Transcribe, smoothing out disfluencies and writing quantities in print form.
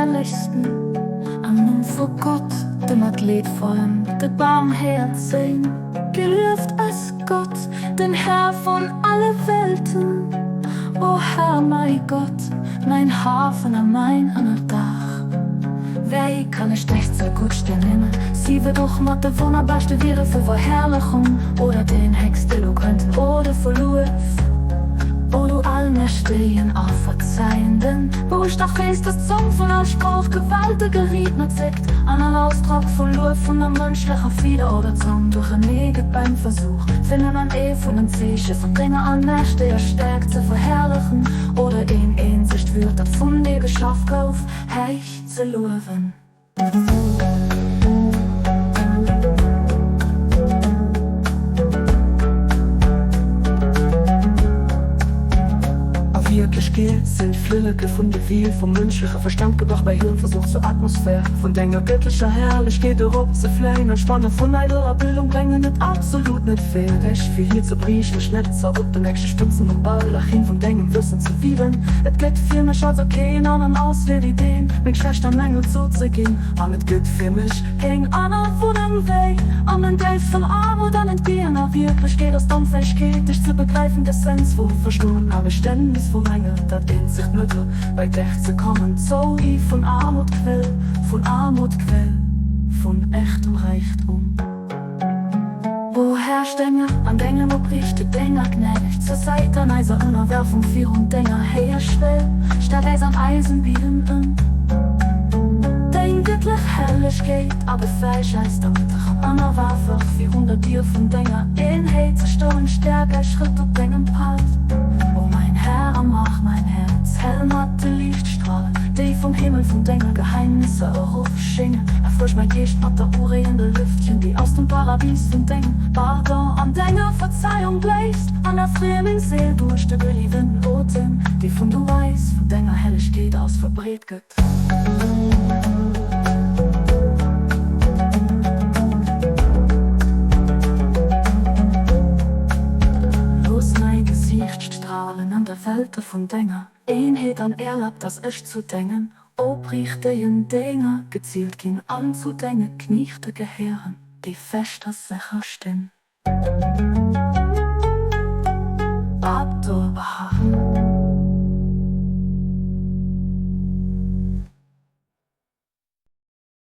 Hellegsten, am Numm vu Gott, dem Matleedvollen, de Barmhäerzegen. Gelueft ass Gott, den Här vun alle Welten, o Här, mäi Gott, mäin Hafen a mäin Ënnerdaach. Wéi kann ech dech zur Guttste nimmen? Sief et och mat de wonnerbarste Wierder vu Verherrlechung oder den héchst eloquenten Ode vu Luef. O du Allmächtegen a Verzeihenden, Beruecht a Frees, dass d'Zong vun all Sprooch gewaltege Riedner zéckt an all Ausdrock vu Luef vun der mënschlecher Fieder oder Zong duerchernee gëtt beim Versuch, fir nëmmen ee vun den Zeeche vun denger allmächteger Stäerkt ze verherrlechen oder een eenzegt Wuert, dat vun dir geschaf gouf, héich ze luewen. A Wierklechkeet sinn d'Flilleke vun de Wiel vum mënschleche Verstand gebrach bei hirem Versuch zur Atmosphär vun denger gëttlecher Herrlechkeet eropzefléien an d'Spanne vun eideler Bildung bréngen et absolut net fäerdeg fir hir zerbriechlech Netzer op den echte Spëtzen um Baldachin vun dengem Wëssen ze wiewen. Et gëtt fir mech also keen aneren Auswee wéi deen, meng Schwächt an Mängel zozeginn. An et gëtt fir mech kéng aner Wunneng wéi an den Déift vun Aarmut an Entgehen. A Wierklechkeet ass d'Onfäegkeet, dech ze begräifen, d'Essenz vu Verstoen a Beständnis vum Mängel, dat eenzegt Mëttel, bei dech ze kommen, d'Zogi vun Aarmut, Quell vun Aarmut, Quell vun echtem Räichtum. O Här, sténge an dengem opriichte Dénger gnädeg zur Säit an eiser Ënnerwerfung virun denger héijer Schwell, stäerk äis an eisem Bieden ëm deng gëttlech Hellegkeet a befäeg äis, damit erëm ënnerwerfeg virun der Dier vun denger Eenheet ze stoen. Stäerk eis Schrëtt op dengem Pad, o mäin Här, a maach mäin Häerz hell mat de Liichtstralen, déi vum Himmel vun denge Geheimnisser erofschéngen. Erfrësch mäi Geescht mat der ureeënder Lüftchen, déi aus dem Paradies vun dengem Pardon an denger Verzeiung bléist, an erfrier meng Seel duerch de beliwwen Otem, dee vun du eis vun denger Hellegkeet aus verbreet gëtt. Looss mäi Gesiicht stralen an der Welte vun denger Eenheet an erlab, dass ech zu dengen opriichtegen Dénger gezielt ginn an zu denge Kniechte gehéieren, déi fest a sécher stinn. Abdu'l-Bahá.